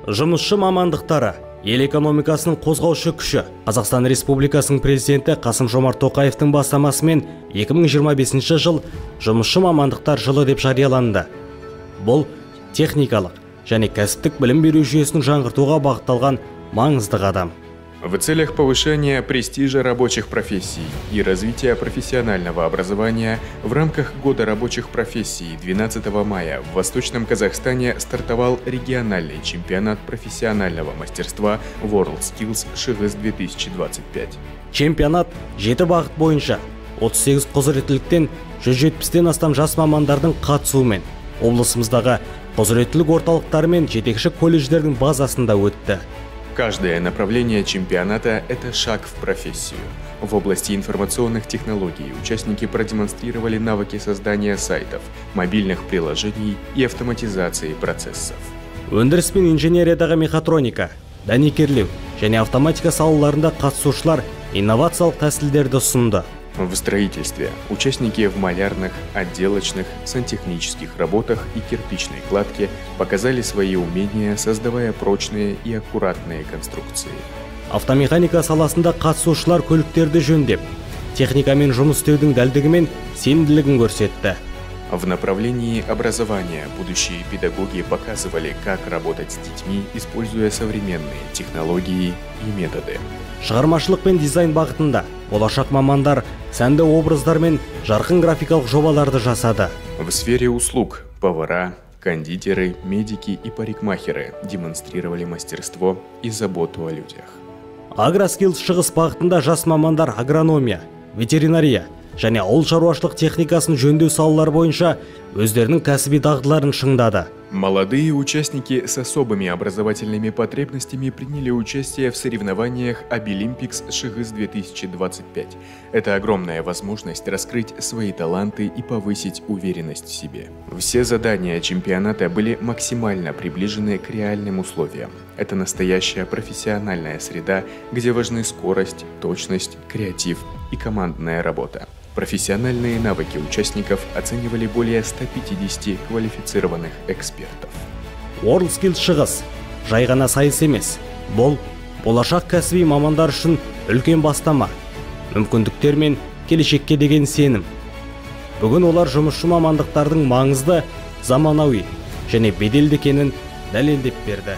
Жұмысшы мамандықтары ел экономикасының қозғаушы күші. Қазақстан Республикасының президенті Қасым-Жомарт Тоқаевтың бастамасымен 2025 жыл жұмысшы мамандықтар жылы деп жарияланды. Бұл техникалық және кәсіптік білім беру жүйесін жаңғыртуға бағытталған маңызды қадам. В целях повышения престижа рабочих профессий и развития профессионального образования в рамках Года рабочих профессий 12 мая в Восточном Казахстане стартовал региональный чемпионат профессионального мастерства WorldSkills Шығыс 2025. Чемпионат жеті бағыт бойынша 38 құзыреттіліктен 170-тен астам жас мамандардың қатысуымен облысымыздағы құзыреттілік орталықтары мен жетекші колледждердің базасында өтті. Каждое направление чемпионата – это шаг в профессию. В области информационных технологий участники продемонстрировали навыки создания сайтов, мобильных приложений и автоматизации процессов. Өндіріс пен инженериядағы мехатроника, дәнекерлеу және автоматика салаларында қатысушылар инновациялық тәсілдерді ұсынды. В строительстве участники в малярных, отделочных, сантехнических работах и кирпичной кладке показали свои умения, создавая прочные и аккуратные конструкции. Автомеханика саласында қатысушылар көліктерді жөндеп, техникамен жұмыс істеудің дәлдігі мен сенімділігін көрсетті. В направлении образования будущие педагоги показывали, как работать с детьми, используя современные технологии и методы. Шығармашылық пен дизайн бағытында болашақ мамандар сәнді образдар мен жарқын графикалық жобаларды жасады. В сфере услуг повара, кондитеры, медики и парикмахеры демонстрировали мастерство и заботу о людях. Агроскилс Шығыс бағытында жас мамандар агрономия, ветеринария және ауыл шаруашылық техникасын жөндеу салалары бойынша өздерінің кәсіби дағдыларын шыңдады. Молодые участники с особыми образовательными потребностями приняли участие в соревнованиях Абилимпикс Шығыс 2025. Это огромная возможность раскрыть свои таланты и повысить уверенность в себе. Все задания чемпионата были максимально приближены к реальным условиям. Это настоящая профессиональная среда, где важны скорость, точность, креатив и командная работа. Профессиональные навыки участников оценивали более 150 квалифицированных экспертов. WorldSkills Шығыс жай ғана сайыс емес. Бұл болашақ кәсіби мамандар үшін үлкен бастама, мүмкіндіктер мен келешекке деген сенім. Бүгін олар жұмысшы мамандықтардың маңызды, заманауи және беделді екенін дәлелдеп берді.